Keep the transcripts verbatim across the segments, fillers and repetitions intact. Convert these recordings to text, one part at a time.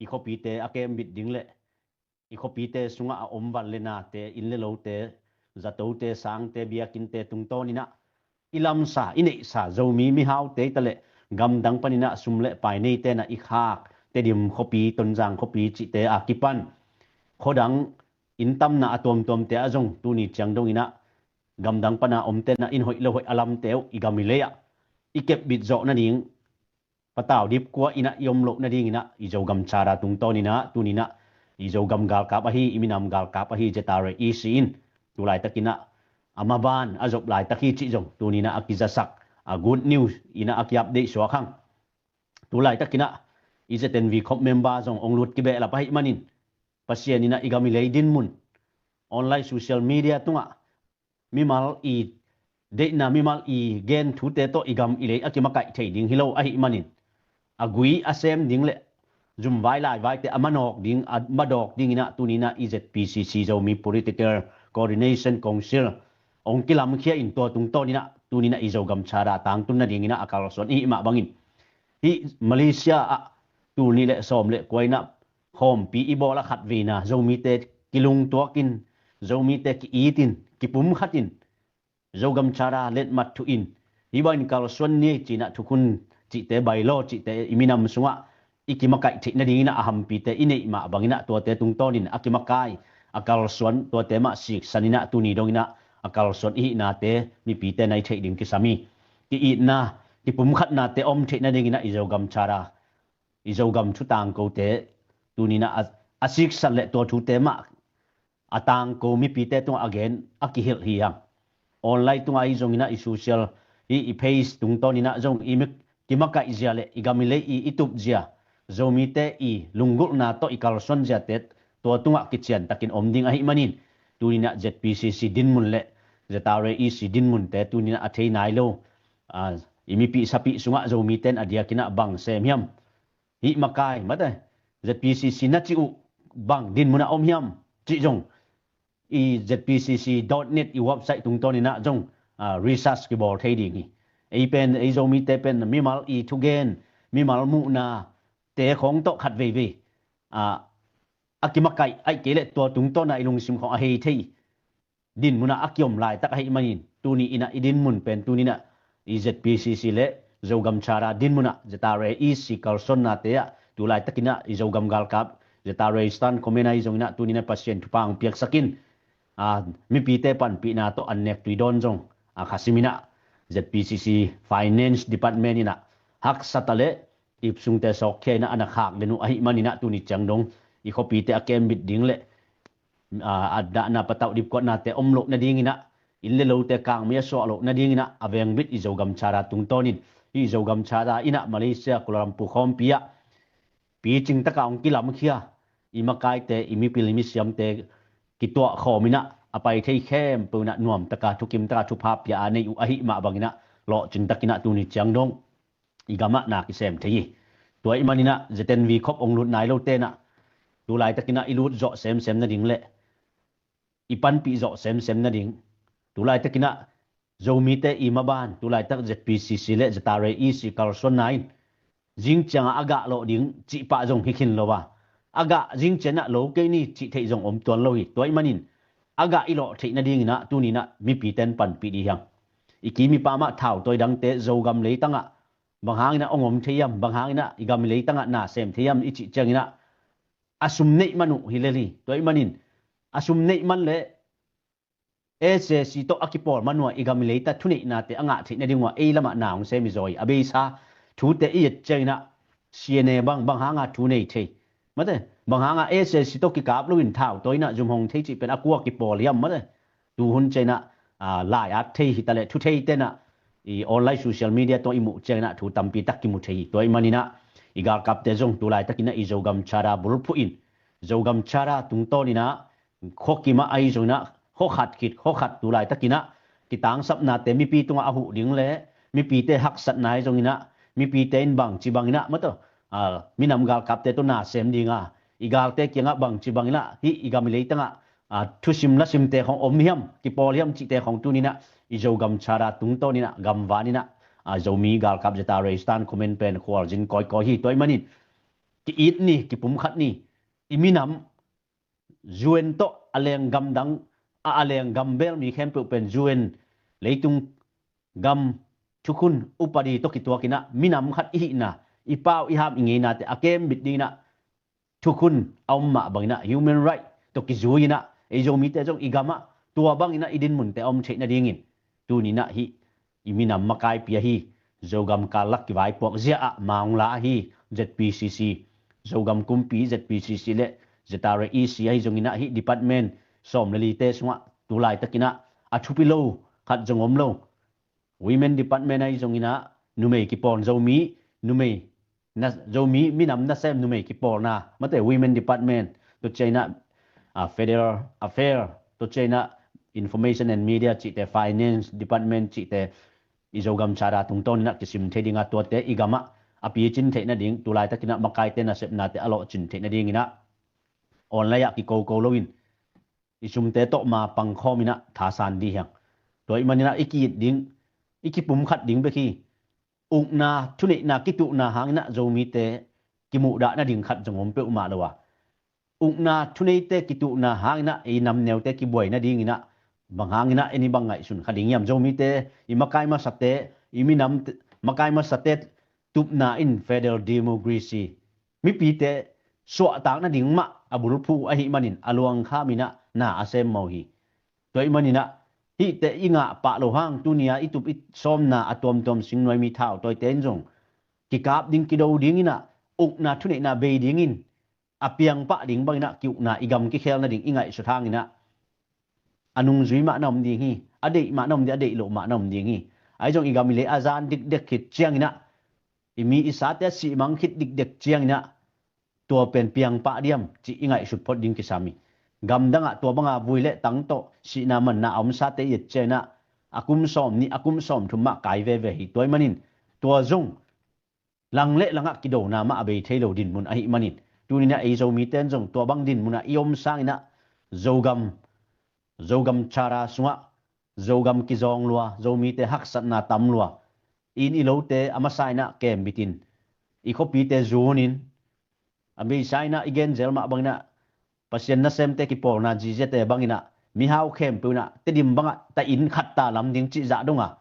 i khuapite a kembit ding le i khuapite sungah a om van le nate, inn le lote, zatote, sangte, biakinnte tungtawninah i lamsa, i neihsa Zomi mihaute i ta le gamdang paninah sum le pai neitenah i khak Tedim khuapi, Tonzang khuapi cihte a kipan khuadang inn tamna a tuamtuamte ah zong tuni ciang donginah gamdang pana omtenah inn hoih le hoih a lamte uh i gam i lei-ah i kepbit zawh nading patau dipkua inah i om loh nadinginah i Zogam Charter tungtawninah tuninah i Zogam galkap ahi, i minam galkap ahi ZRA EC in tulaitakinah a maban a zop laitak hi cih zong tuninah a kizasak a good news inah a ki-update suak hang. Tulaitakinah i ZNV COP member zong ong lut kibehlap ahih manin Pasian inah i gam i lei dinmun online social media tungah mimal i deihna, mimal i gen thute tawh i gam i lei a kimakaih thei ding hi lo ahih manin a gui a sem ding le zumvai laivaite a manawk ding, a madawk dinginah tuninah i ZPCC Zomi Political Coordination Council ong kilamkhia in tua tungtawninah tuninah i Zogam Charter a tangtun nadinginah a kalsuan i hih mah bangin hih Malaysia ah tul nih le sawm le kua inah khawmpi i bawl a khatveina Zomite kilungtuakin, Zomite ki-itin, kipumkhatin, Zogam Charter letmat thuin hih bangin kalsuan ni ei cinah thukhun cihte, bylaw cihte i minam sungah i kimakaih theih nadinginah a hampite i neih mah banginah tuate tungtawnin a kimakai a kalsuan tuate mah siksaninah tuni donginah a kalsuan i hihnate mipite na i theih ding kisam hi. Ki-itna, kipumkhatnate om theih nadinginah i Zogam Charter, i Zogam thu tangkote tuninah a, a siksan le tua thute mah a tangko mipite tungah a gen a kihilh hi hang. Online tungah ahi zonginah i social hi i page tungtawninah zong i mi-, kimakaih zia le i gam i lei i, i tup zia Zomite i lunggulhna tawh i kalsuan ziate tua tungah kiciantakin om ding ahih manin tuninah ZPCC dinmun le ZRA EC dinmunte tuninah a thei nai lo, a, i mipih sapih sungah Zomite in a diakinah bang sem hiam, hih makai mate ZPCC na cih uh bang dinmunah om hiam cih zong i ZPCC dot net i website tungtawninah zong, a, research kibawl thei ding hi. Ei pen, ei Zomite pen mimal i thugen, mimal muhna te khawng tawh khat veivei, a, a kimakaih aih kei le tua tungtawna i lungsim khawng a hei thei dinmunah a kiom laitak ahih manin tuni inah i dinmun pen tuninah i ZPCC le Zogam Charter dinmunah ZRA EC kalsuannate ah tulaitakinah i Zogam galkap ZRA stand commander i zonginah tuninah Pasian thupha ang piaksakin, a, mipite panpihna tawh an nek tui dawn zong a khasiminah ZPCC Finance Department inah haksata le ipsungte sawkkhia inah a na khak den uh ahih maninah tuni ciang dong i khuapite a kembit ding le, a, a dahna patauh dipkuatnate om loh nadinginah inn le lote kangmei a suah loh nadinginah a vengbit i Zogam Charter tungtawnin i Zogam Charter inah Malaysia Kuala Lumpur khawmpi ah picing taka hong kilamkhia i makaite, i mipil i misiamte kituah khawminah a pai thei khempeuh inah nuamtaka thukim taka thupha pia a nei uh ahih mah banginah lawhcing takinah tuni ciang dong i gamah na kisem thei hi. Tua ih maninah ZNV khop hong lut nai lo tenah tulaitakinah i lut zawh semsem nading le i panpih zawh semsem nading, tulaitakinah Zomite i maban tulaitak ZPCC le ZRA EC kalsuanna in zingciangah a gah lawh ding cih pah zong hi khin lo a, a gah zingcianah lo kei ni cih theih zong om tuan lo hi. Tua ih manin a gah i lawh theih nadinginah tuninah mipite in panpih dih hiang. I kim i pam ah thautawi dangte Zogam leitangah bang hanginah hong om thei hiam, bang hanginah i gam i leitangah na sem thei hiam i cih cianginah a sum neih man uh hi lel hi. Tua ih manin a sum neih man le SAC tawh a kipawl man uh a i gam i leita thuneihnate a ngah theih nading uh a ei lamah na hong sem hi zaw hi. A beisa thute i et cianginah CNA bang, bang hanga thu nei thei, mate, bang hanga SAC tawh kikap loin thautawi inah zum hong thei cih pen a kua kipawl hiam, mate. Tuhun cianginah, a, lai at thei hi ta le thu thei tenah i online social media tawh i muh cianginah thu tampi tak kimu thei hi. Tua ih maninah i galkapte zong tulaitakinah i Zogam Charter bulphuh in Zogam Charter tungtawninah khuakimah ahi zonginah khuakhat khit khuakhat tulaitakinah kitangsapnate mipi tungah a huh ding le mipite haksatna ahi zonginah mipite in bangci banginah mataw, a, minam galkapte tawh na sem dinga i galte kiangah bangci banginah hih i gam i leitangah, a, thusim lasimte khawng om hiam, kipawl hiam cihte khawng tuninah i Zogam Charter tungtawninah gamvaninah, a, Zomi galkap ZRA stand command pen khualzin kawikawi hi. Tua ih manin ki-it ni, kipumkhat ni. I minam U N tawh a lenggam dang, a, a lenggam bel mi khempeuh pen U N, leitung gam thukhun upadi tawh kituakinah minam khat i hihna, i pau i ham i ngeinate a kembit dinginah thukhun a om mah banginah human right tawh kizui inah ei Zomite zong i gamah tua banginah i dinmunte a om theih nadingin tuninah hih i minam makaipi ahi Zogam karlak kivaipuak zia ah maungla ahi Z P C C, Zogam kumpi Z P C C le Z R A E C ahi zonginah hih department sawm le lite sungah tulaitakinah a thupi lo khat zong om lo. Women department ahi zonginah numei kipawl Zomi, numei na, Zomi minam nasem numei kipawlna mate women department, tua cianginah a federal affair, tua cianginah information and media cihte, finance department cihte, i Zogam charter tungtawninah kisim thei dinga tuate i gamah a picin theih nading tulaitakinah makaite nasepnate a lawhcin theih nadinginah online ah kikoko loin i sumte tawh ma pangkhawminah thasan dih hiang. Tua ih maninah i ki-it ding, i kipumkhat ding bek hi. Ukna thuneihna kituhna hanginah Zomite kimuhdah nading khat zong om peuhmah lo a, ukna thuneite kituhna hanginah i namneute kibuai nadinginah bang hanginah en i bang ngaihsun kha ding hiam? Zomite i makai masate, i minam makai masate tupna in federal democracy mipite suahtak nading mah a bulphuh ahih manin a luangkhaminah na a sem mawh hi. Tua ih maninah hihte i ngah pah lo hang tunia i tup i sawmna a tuamtuam singnuai mi thautawite in zong kikap ding kido dinginah ukna thuneihna bei dingin a piangpah ding banginah ki-ukna i gam kikhel nading i ngaihsut hanginah a nungzui mah na om ding hi. A deih mah na om ding, a deih loh mah na om ding hi. Ahi zong i gam i lei a zan dikdek khit cianginah i mi i sate a sihmang khit dikdek cianginah tua pen piangpah diam cih i ngaihsut phot ding kisam hi. Gamdangah tua banga vui le tang tawh sihna manna a omsate i et cianginah a kum sawm nih, a kum sawm thum mah kai veve hi. Tua ih manin tua zong lang le langah kidona mah a bei thei lo dinmun ahih manin tuninah ei Zomite in zong tua bang dinmunah i om sanginah Zogam, Zogam charter sungah Zogam kizawng lua, Zomite haksatna tam lua, i inn i lote a masa inah kembitin i khuapite zunin a beisa inah i genzel mah banginah Pasian nasemte kipawlna ziziate banginah mihau khempeuh inah Tedim bangah ta inn khat ta lam ding cih zah donga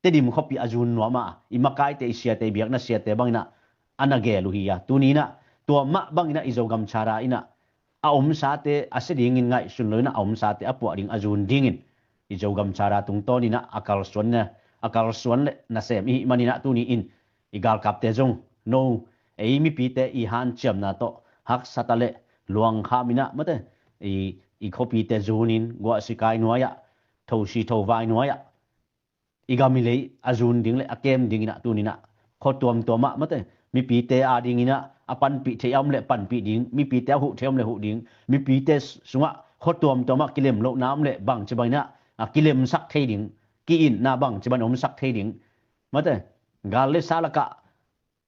Tedim khuapi a zun nuam a, i makaite, i siate, i biakna siate banginah a na gel uh hi a, tuninah tua mah banginah i Zogam charter inah a omsate a sia dingin ngaihsun lo inah a omsate a puah ding a zun dingin i Zogam charter tungtawninah a kalsuan le, a kalsuan le nasem ihih maninah tuni in i galkapte zong no ei mipite i hanciamna tawh haksat a le luangkham inah mate i, i khuapite zunin guahsikai nuai-ah, thosi thovai nuai-ah i gam i lei a zun ding le a kem dinginah tuninah khua tuamtuamah mate mipite a dinginah a panpih theih a om le panpih ding, mipite a huh theih a om le huh ding, mipite sungah khua tuamtuamah kilem lohna om le bangci banginah a kilemsak thei ding, ki-itna bangci bangin omsak thei ding mate gal le sa lakah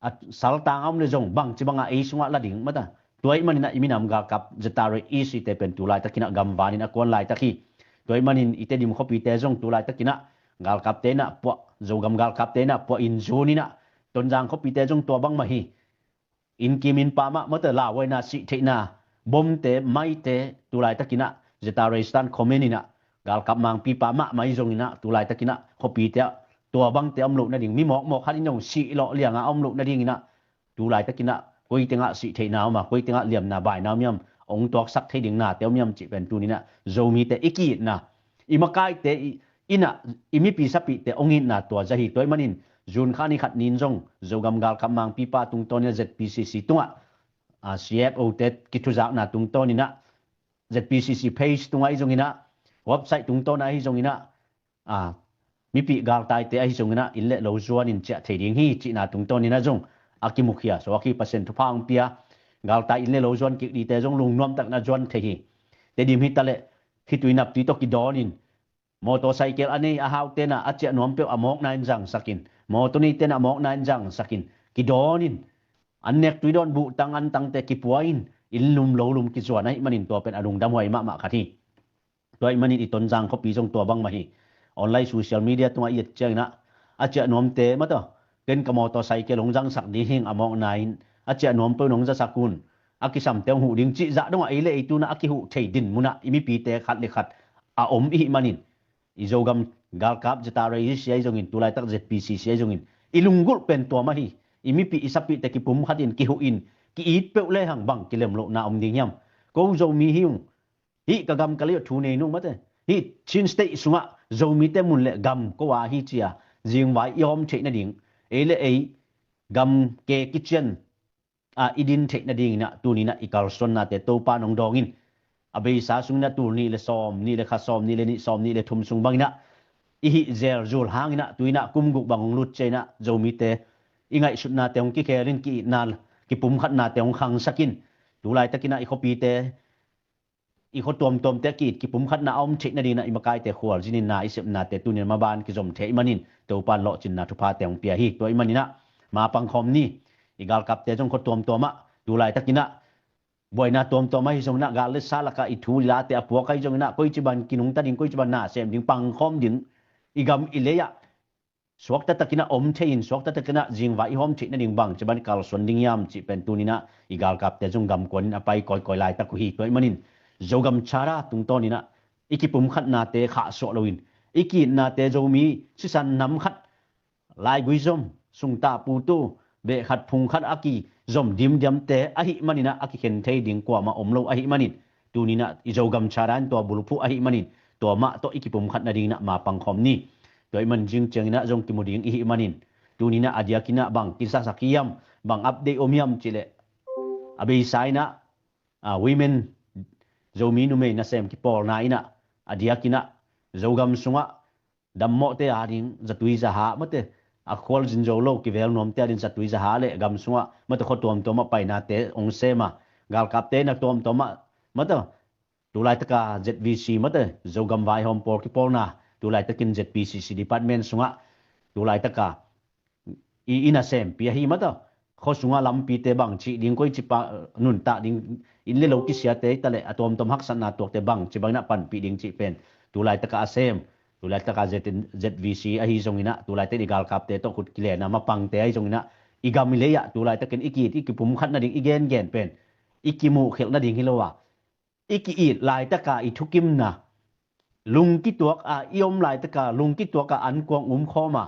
a saltang a om le zong bangci banga ei sungah la ding mata. Tua ih maninah i minam galkap Z R A E C te pen tu laitakinah gamvanin a kuan laitak hi. Tua ih manin i Tedim khuapite zong tu laitakinah galkapte inah puah, Zogam galkapte inah puah in zun inah Tonzang khuapite zong tua bang mah hi. Inn kim inn pam ah mata lauhuaina sih theihna bomte maite tu laitakinah Z R A stand comment inah galkap mangpipa mahmah i zonginah tu laitakinah khuapite ah tua bangte a om loh nading, mi mawkmawk khat in zong sih lawh lianga a om loh nadinginah tu laitakinah koi tengah sih theihna om a, koi tengah liamna baina om hiam, hong tuaksak thei ding nate om hiam cih pen tuninah Zomite i ki-itna, i makaite i, inah i mipi sapihte hong itna tua zah hi. Tua ih manin June kha ni khat ni in zong Zogam galkap mangpipa tungtawninah Z P C C tungah a, C F O te kithuzakna tungtawninah Z P C C page tungah ahi zonginah, website tungtawnah ahi zonginah, a, mipih galtaite ahi zonginah inn le lo zuanin ciah thei ding hi cihna tungtawninah zong a kimukhia suak hi. Pasian thupha hong pia galtai inn le lo zuan kik dite zong lungnuamtakinah zuan thei hi. Tedim hitaleh khitui naptui tawh kidawnin motorcycle a nei a hau tenah a ciah nuam peuh a mawkna in zangsakin, motor nei tenah a mawkna in zangsakin kidawnin an nek tui dawn buhtang antangte kipua in inn lum lo lum kizuan ahih manin tua pen a lungdamhuai mahmah khat hi. Tua ih manin i Tonzang khuapi zong tua bang mah hi. Online social media tungah i et cianginah a ciah nuamte mata ken ka motorcycle hong zangsak ding hing a mawkna in a ciah nuam peuh nong zasak un, a kisamte hong huh ding cih zah dongah ei le ei tunah a kihuh thei din munah i mipite khat le khat a om i hih manin, i Zogam galkap ZRA sia i zongin, tulaitak ZPC sia i zongin, i lunggulh pen tua mah hi. I mipih i sapihte kipumkhat in, kihuh in, ki-it peuh lehang bang kilem lohna om ding hiam? Ko Zomi hi ung, hih ka gam ka lei uh thu nei nung mate, hih Chin State sungah Zomite mun le gam ko a hi cia, zingvai i hawm theih nading, ei le ei gam ke kician a i din theih nadinginah tuninah i kalsuannate Topa nong dawngin, a beisa sunginah tul nih le sawm nih le khat, sawm nih le nih, sawm nih le thum sung banginah i hih zelzul hanginah tuinah kum guk bang hong lut ciainah Zomite i ngaihsutnate hong kikhelin, ki-itna kipumkhatnate hong khangsakin, tulaitakinah i khuapite, i khua tuamtuamte ki-it kipumkhatna a om theih nadinginah i makaite khualzinin na i sepnate tunin maban kizom thei ahih manin Topan lawhcinna thuphate hong pia hi. Tua ahih maninah mapangkhawm ni. I galkapte zong khua tuamtuamah tulaitakinah buaina tuamtuam ahi zonginah, gal le sa lakah i thu i late a puak ahi zonginah, koici ban kinungta ding, koici ban na sem ding, pangkhawm ding, i gam i lei-ah suakta takinah om thei-in, suakta takinah zingvai i hawm theih nading bangci ban kalsuan ding hiam cih pen tuninah i galkapte zong gamkuanin a pai kawikawi laitak uh hi. Tua ahih manin Zogam Charter tungtawninah i kipumkhatnate khahsuah loin, i ki-itnate Zomi sisan nam khat, laigui zom, sungtah putu, beh khat phung khat a kizom dimdiamte ahih maninah a kikhen thei ding kuamah om lo ahih manin, tuninah i Zogam Charter in tua bulphuh ahih manin, tua mah tawh i kipumkhat nadinginah mapangkhawm ni. Tua ahih manin zing cianginah zong kimu ding i hih manin, tuninah a diakinah bang kizasak hiam, bang update om hiam cihleh, a beisa inah, a, women, Zomi numei nasem kipawlna inah a diakinah Zogam sungah dammawhte ading zatui zaha mate, a khualzin zo lo kivel nuamte ading zatui zaha le gam sungah mate khua tuamtuamah painate hong sem a, galkapte na tuamtuamah mate, tulaitaka ZVC mate, Zogam Vaihawm Pawl kipawlna, tulaitakin ZPCC department sungah tulaitaka i, i nasem pia hi mata. Khua sunga lampite bang cih ding, koici pa nuntak ding, inn le lo kisiate hi taleh a tuamtuam haksatna tuakte bangci banginah panpih ding cih pen tulaitaka a sem, tulaitaka Z, ZVC ahi zonginah, tulaitak i galkapte tawh khut kilena mapangte ahi zonginah, i gam i lei-ah tulaitakin i ki-it i kipumkhat nading i gengen pen i kimuhkhelh nading hi lo a, i ki-it laitaka i thukimna, lungkituak a i om laitaka lungkituaka ankuang umkhawm a,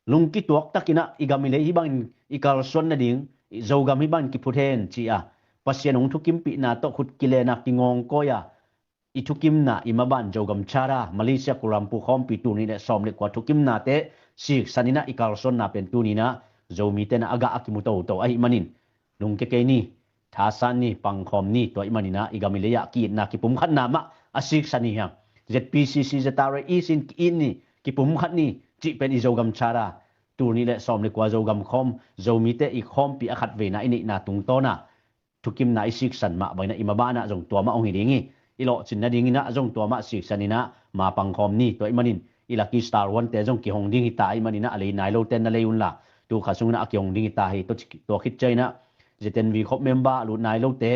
lungkituak takinah i gam i lei hih bangin i kalsuan nading, i Zogam hih bangin kiphut hen ci-a, Pasian hong thukimpihna tawh khut kilena kingawngkawi a, i thukimna, i maban Zogam Charter, Malaysia Kuala Lumpur khawmpi tul nih le sawm le kua thukimnate siksaninah i kalsuanna pen tuninah Zomite na a gah a kimu toto ahih manin, lungkia kei ni, thasan ni, pangkhawm ni. Tua ahih maninah i gam i lei-ah ki-itna kipumkhatna mah a siksa ni hiang. ZPCC ZRA i sin ki-it ni, kipumkhat ni cih pen i Zogam Charter, tul nih le sawm le kua Zogam khawm, Zomite i khawmpi a khatveina i neihna tungtawna thukimna i siksan mah banginah i mabanah zong tua mah hong hi ding hi. I lawhcin nadinginah zong tua mah siksaninah mapangkhawm ni. Tua ahih manin i Lucky Star One-te zong kihong ding hita ahih maninah a lei nai lote na lei unla, tu kha sunginah a kihong ding hita hi. Tua, tua khit cianginah ZNV khop member a lut nai lote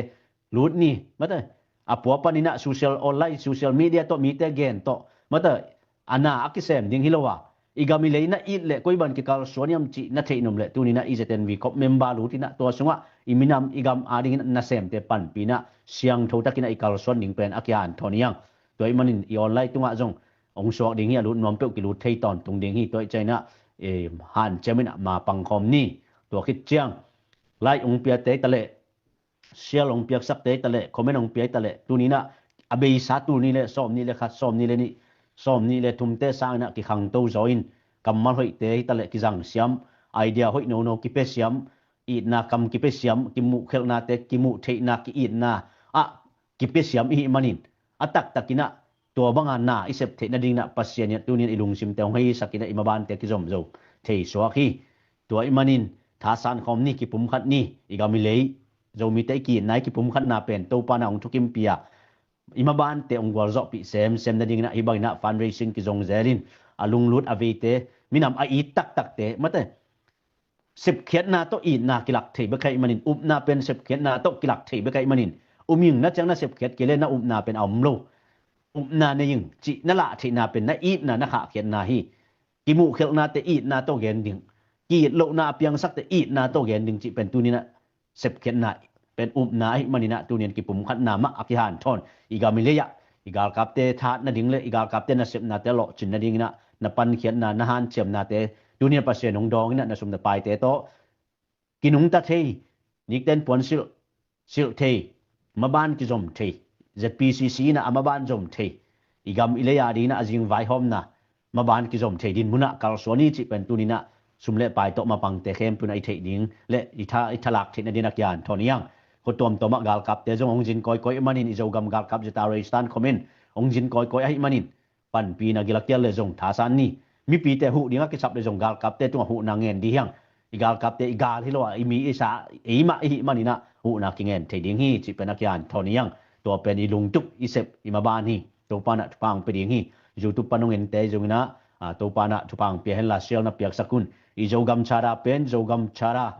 lut ni, mate. A pua paninah social online, social media tawh mite gen tawh, mate, a na a kisem ding hi lo a, i gam i lei na it leh koi ban kikalsuan hiam cih na theih nop leh tuninah i ZNV khop member lutinah tua sungah i minam i gam adingin nasemte panpinah siangtho takinah i kalsuan ding pen a kihanthawn hiang. Tua ahih manin i online tungah zong hong suak ding hi, a lut nuam peuh kilut thei tawntung ding hi. Tua ahih cianginah, eh, hanciaminah mapangkhawm ni. Tua khit ciang like hong piate hi taleh, share hong piaksakte hi taleh, comment hong pia hi taleh, tuninah a beisa tul nih le sawm nih le khat, sawm nih le nih, sawm nih le thumte sanginah kikhangto zaw in, kammal hoihte hi taleh kizangsiam, idea hoih nono kipiasiam, itna kam kipiasiam, kimuhkhelhnate kimuhtheihna, ki-itna ah kipiasiam i hih manin, a taktakinah tua banga na i sep theih nadinginah Pasian in tunin i lungsimte hong heisakinah i mabante kizomzo thei suak hi. Tua ahih manin thasan khawm ni, kipumkhat ni. I gam i lei, Zomite i ki-itna, i kipumkhatna pen Topa na hong thukimpih a, i mabante hong gualzawhpih semsem nadinginah hih banginah fundraising kizong zelin, a lunglut a veite, minam a it taktakte, mate, sepkhiatna tawh itna kilak thei bek ahih manin, upna pen sepkhiatna tawh kilak thei bek ahih manin, um ing, na ciang na sepkhiat kei leh na upna pen a om lo. Upna nei ing cih na lah theihna pen na itna, na khahkhiatna hi. Kimuhkhelhnate itna tawh gen ding, ki-it lohna a piangsakte itna tawh gen ding cih pen tuninah sepkhiatna pen upna ahih maninah tunian kipumkhatna mah a kihanthawn i gam i lei-ah i galkapte that nading le i galkapte nasepnate lawhcin nadinginah na pankhiatna na hanciamnate tunian Pasian hong dawnginah na sum na paite tawh kinungta thei, nikten puan silh, silh thei, maban kizom thei, Z P C C inah a maban zom thei, i gam i lei-a dinginah a zing vaihawmna maban kizom thei din munah kalsuan i cih pen tuninah sum le pai tawh mapangte khempeuh inah i theih ding le i tha, i thalak theih nadin a kian thawn i ang. Khuatuamtuamah galkapte zong hong zin kawikawi ahih manin i Zogam galkap zeta reistan khomin hong zin kawikawi ahih manin panpina gilkial le zong thasan ni. Mipite huh ding a kisap le zong galkapte tungah huhna ngen dih hiang. I galkapte i gal hi lo a i mi i sa eimah i hih maninah huhna kingen thei ding hi cih pen a kian thawn i ang. Tua pen i lungtup i sep i maban hi. Topanah thupha hong pia ding hi. YouTube pan hong ente zonginah Topanah thupha hong pia henla sialna piaksak un. I Zogam chara pen Zogam chara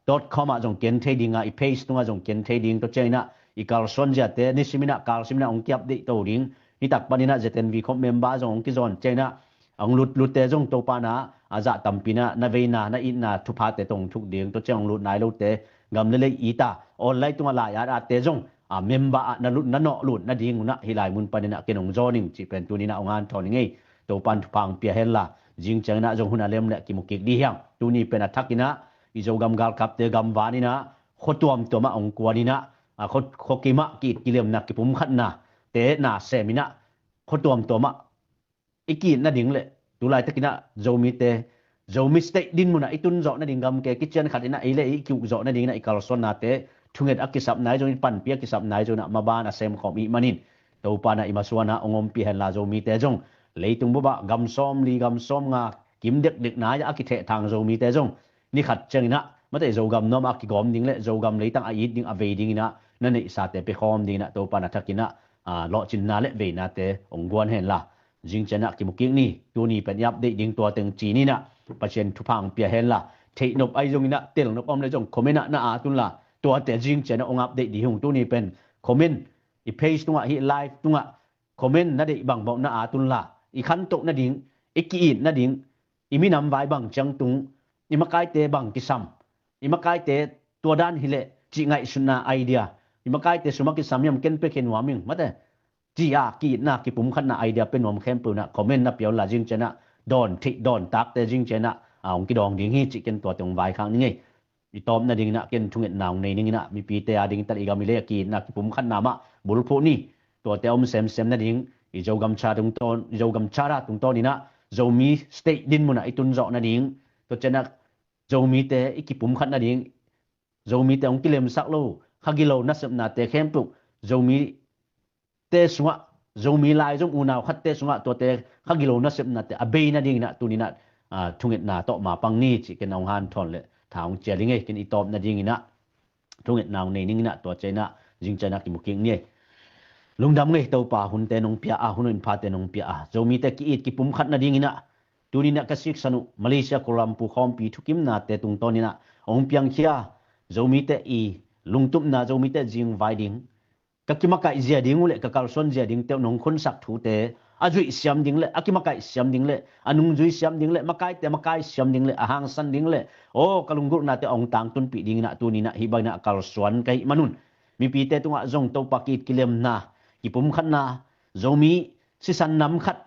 dot com ah zong ken thei dinga i page tungah zong ken thei ding tua cianginah i kalsuan ziate nisiminah kalsiminah hong kiap deih to ding. Hitak paninah Z N V khop member zong hong kizawn cianginah hong lutlutte zong Topanah a zah tampinah na veina na itna thuphate tong thuk ding tua ciang hong lut nai lote gam le lei ita online tungah lai at atte zong a member ah na lut na nawh lut nadingunah hih lai mun paninah ken hong zawn ing cih pen tuninah hong hanthawn i ngei. Topan thupha hong pia henla zing cianginah zong hun a lem le kimukik dih hiang. Tuni pen a thakinah i Zogam galkapte gamvaninah khuatuamtuamah hong kuaninah khuakimah ki-it kilemna kipumkhatna te na seminah khuatuamtuamah i ki-it nading le tulaitakinah Zomite Zomi state din munah i tun zawh nading gamke kician khatinah ei le ei i kiuk zawh nadinginah i kalsuannate thunget a kisap nai zong i panpi a kisap nai zonginah maban a semkhawm i hih manin Topanah i masuanah hong ompih henla Zomite zong leitung bobah gam sawm li gam sawm nga kim dekdek nai-ah a kithehthang Zomite zong ni khat cianginah mate Zogam nuamah a kigawm ding le Zogam leitang a it ding a vei dinginah na neihsate piakhawm dinginah Topanah thakinah lawhcinna le veinate hong guan henla zing cianah kimukik ni. Tuni pen i update ding tua teng ci ninah Pasian thupha hong pia henla theihnop ahi zonginah telnop om le zong comment ah na at unla tuate zing cianah hong update dih hung. Tuni pen comment i page tungah hih live tungah comment na deih bangbawh na at unla i khantoh nading i ki-it nading i minam vai bang ciang tung i makaite bang kisam i makaite tua dan hileh cih ngaihsutna idea i makaite sum a kisam hiam ken pia khe nuam ing mate ci-a ki-itna kipumkhatna idea pia nuam khempeuh inah comment na pia unla zing cianah dawn theih dawn takte zing cianah a hong kidawng ding hi cih ken tuate hong vaikhak ni ngei. I tawp nadinginah ken thungetna hong nei ninginah mipite a ding tal i gam i lei a ki-itna kipumkhatna mah bulphuh ni. Tuate a om semsem nading i Zogam chara tungtawn i Zogam chara tungtawninah Zomi state din munah i tun zawh nading tua cianah Zomite i kipumkhat nading Zomite hong kilemsak lo khagilo nasepnate khempeuh Zomite sungah Zomi laizom unau khatte sungah tuate khagilo nasepnate a bei nadinginah tuninah thungetna tawh mapang ni cih ken hong hanthawn le tha hong cial i ngei. Ken i tawp nadinginah thungetna hong nei ninginah tua cianah zing cianah kimukik ni ei. Lungdam ngei Topa hunte nong pia a hun in phate nong pia a Zomite ki-it kipumkhat nadinginah tuninah ka siksan uh Malaysia Kuala Lumpur khawmpi thukimnate tungtawninah hong piangkhia Zomite i lungtupna Zomite zingvai ding ka kimakaih zia ding uh le ka kalsuan zia ding teuh nong khunsak thute a zuih siam ding le a kimakaih siam ding le a nungzui siam ding le makaite makai siam ding le a hangsan ding le aw ka lunggulhnate a hong tangtunpih dinginah tuninah hih banginah a kalsuan ka hih manun mipite tungah zong Topa ki-it kilemna kipumkhatna Zomi sisan nam khat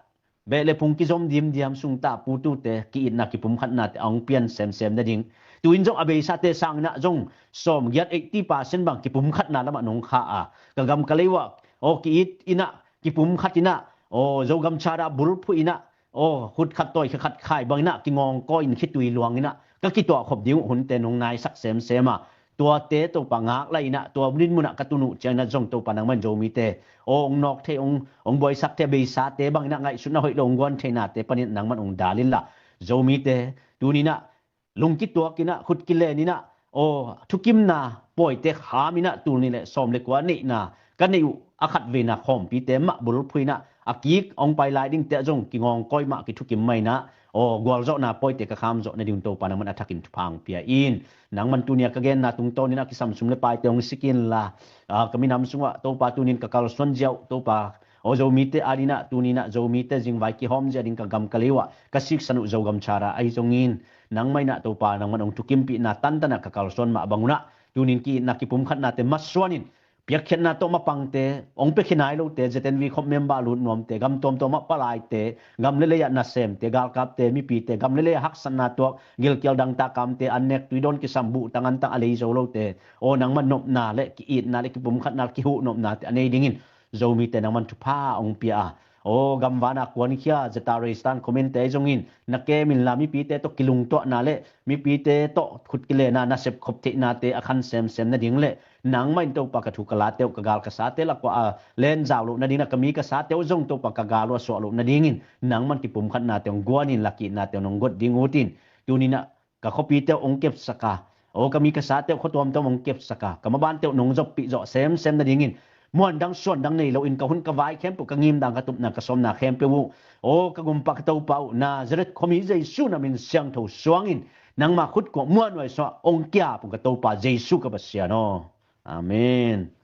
beh le phung kizom dimdiam sungtah putute ki-itna kipumkhatnate a hong pian semsem nading tu-in zong a beisate sanginah zong sawmgiat eighty percent bang kipumkhatna lamah nong kha a ka gam ka lei uah aw ki-it inah kipumkhat inah aw Zogam chara bulphuh inah aw khutkhat tawikha khat khai banginah kingawngkawi in khitui luanginah ka kituahkhop ding uh hunte nong naisak semsem a tuate Topa ngak lainah tua din munah ka tun uh cianginah zong Topa nangman Zomite aw hong nawk thei hong buaisak thei a beisate banginah ngaihsutna hoih lo hong guan theinate panin nangman hong dal inla Zomite tuninah lungkituakinah khutkileninah aw thukimna pawite khaminah tul nih le sawm le kua neihna ka neih uh a khatveina khawmpite mah bulphuh inah a kik hong pai lai dingte ah zong kingawngkawi mah kithukim mah inah aw gualzawhna pawite ka khamzawh nading Topa nangman a thakin thupha hong pia in nangman tunia ka genna tungtawninah kisam sum le paite hong sik inla ka minam sungah Topa tunin ka kalsuan ziau Topa Aw Zomite adinah tuninah Zomite zingvai kihawm zia ding ka gam ka lei uh ah ka siksan uh Zogam Charter ahi zongin, nangmah inah Topa nangman hong thukimpihna tantanah ka kalsuan mah bang unah tunin ki-itna kipumkhatnate masuanin, piakkhiatna tawh mapangte, hong piakhia nai lote, Z N V khop member lut nuamte, gam tuamtuam ah palaite, gam le lei ah nasemte, galkapte, mipite, gam le lei ah haksatna tuak, gilkial dangtak kamte, annek tuidawn kisam buhtang antang a lei zo lote, aw nangmah nopna le ki-itna le kipumkhatna le kihuh nopnate a nei dingin Zomite nangman thupha hong pia a, aw gamvana kuankhia zeta reistan khomente ahi zongin na kem inla, mipite tawh kilungtuahna le mipite tawh khut kilena nasep khop theihnate a khan semsem nading le nangmah in Topa ka thu ka late uh ka gal ka sate lak uh ah lenzau loh nading, na ka mi ka sate uh zong Topa ka gal uh a suah loh nadingin nangman kipumkhatnate hong guanin, lakitnate hong nong got ding utin, tuninah ka khuapite uh hong kepsak a, aw ka mi ka sate uh khua tuamtuam hong kepsak a, ka mabante uh nong zoppih zawh semsem nadingin muandang suandang nei loin ka hun ka vai khempeuh, ka ngimdang ka tupna ka sawmna khempeuh uh, aw ka gumpa ka Topa uh, Nazareth khuami Jesu na min siangtho suangin nangma khut kuak muahnuai suah hong kiap ung ka Topa Jesu ka Pasian aw. Amen.